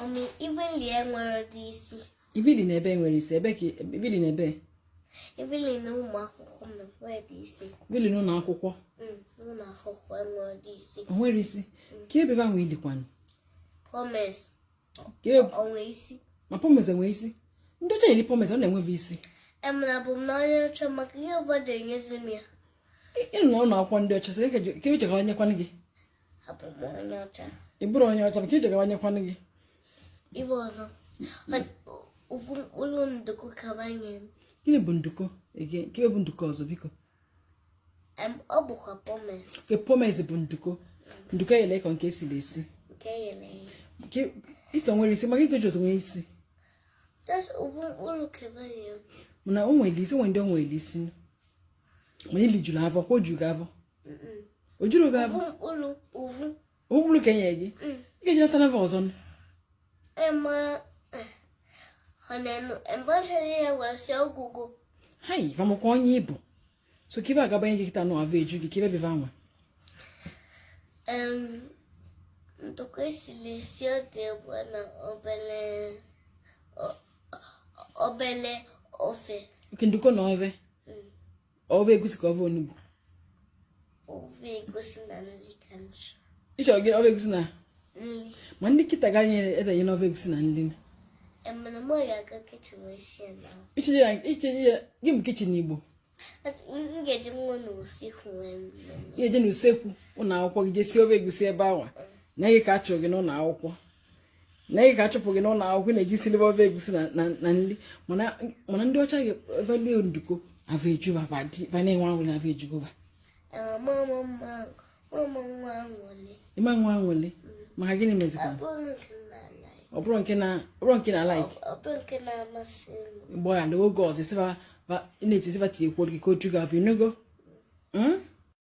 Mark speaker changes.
Speaker 1: Mummy, ife m li enwerọ dị isi.
Speaker 2: Ife i li na ebe nwere isi, ebe ka ife i li na ebe?
Speaker 1: Ife m li na ụmụ akwụkwọ m nwere dị isi.
Speaker 2: Ife i li n'ụlọ akwụkwọ?
Speaker 1: N'ụlọ akwụkwọ enwere dị isi.
Speaker 2: O nwere isi? Ka ebe ahụ i likwanụ?
Speaker 1: Pomes. O nwere isi?
Speaker 2: Ma pomes enwe isi? Ndị ọcha na-eri pomes, ọ na-enwebe isi.
Speaker 1: Emena bụ m na onye ọcha maka ihe ụfọdụ enyezi m ya.
Speaker 2: Ị nọ n'ụlọ akwụkwọ ndị ọcha, sị ka eche ka nyekwanụ gị.
Speaker 1: Abụ m onye ọcha.
Speaker 2: Ị bụrụ onye ọcha, maka eche ka nyekwanụ gị.
Speaker 1: Ife ọzọ, ofu mkpụrụ nduku ka banye m.
Speaker 2: Gịnị bụ nduku? Gịnị bụ nduku ọzọ, biko?
Speaker 1: Ọ bụkwa pomes.
Speaker 2: Nke pomes bụ nduku. Nduku eyele ka nke esiri esi.
Speaker 1: Nke eyele eye.
Speaker 2: Ị sị o nwere isi, maka ike ji nwee isi.
Speaker 1: Just ofu mkpụrụ ka banye m.
Speaker 2: Mana o nwere isi, o nwere ndị o nwere isi. Mana i lijuru afọ, kwa o juru gị afọ. O juru gị afọ.
Speaker 1: Ofu mkpụrụ, ofu.
Speaker 2: Mkpụrụ ka enye gị. Ị ga-eji nata n'afọ ọzọ.
Speaker 1: Ema honenu embọchara ya gwasị ọgwụgwụ.
Speaker 2: Hai, vamakwa onye ị bụ. So ka ibe agabanye gị kịta nụ avọ eju gị ka ibe bịva nwa.
Speaker 1: Nduku esiri esi ọ dị egwu na obele obele ofe.
Speaker 2: Oke nduku na ofe. Ofe egusi ka ofe onugbu.
Speaker 1: Ofe egusi na nri ka m chọ.
Speaker 2: Ị chọrọ gị ofe egusi na
Speaker 1: nri.
Speaker 2: Ma ndị kịta ga nye edenye na ofe egusi na nri.
Speaker 1: Emena mụ ya aga kitchen wee sie na.
Speaker 2: Iche ya gị bụ kitchen Igbo.
Speaker 1: M ga-eje nwa n'usekwu wee mee.
Speaker 2: Ị ga-eje n'usekwu ụlọ akwụkwọ gị jee sie ofe egusi ebe ahụ na gị ka a chụrụ gị n'ụlọ akwụkwọ na gị ka a chụpụ gị n'ụlọ akwụkwọ na-eji silibe ofe egusi na nri. Mana ndị ọcha ga-efe lie nduku avọ eju va va na-enwe anwụlị na avọ ejugo va. Ị ma nwa anwụlị maka gịnị mezikwa? Ọ bụrụ nke na ọ bụrụ nke na like mgbe ya na oge ọzọ ị sị va ị na-eti sị va tinyekwuo gị ka o ju gị afọ. Ịnụgo?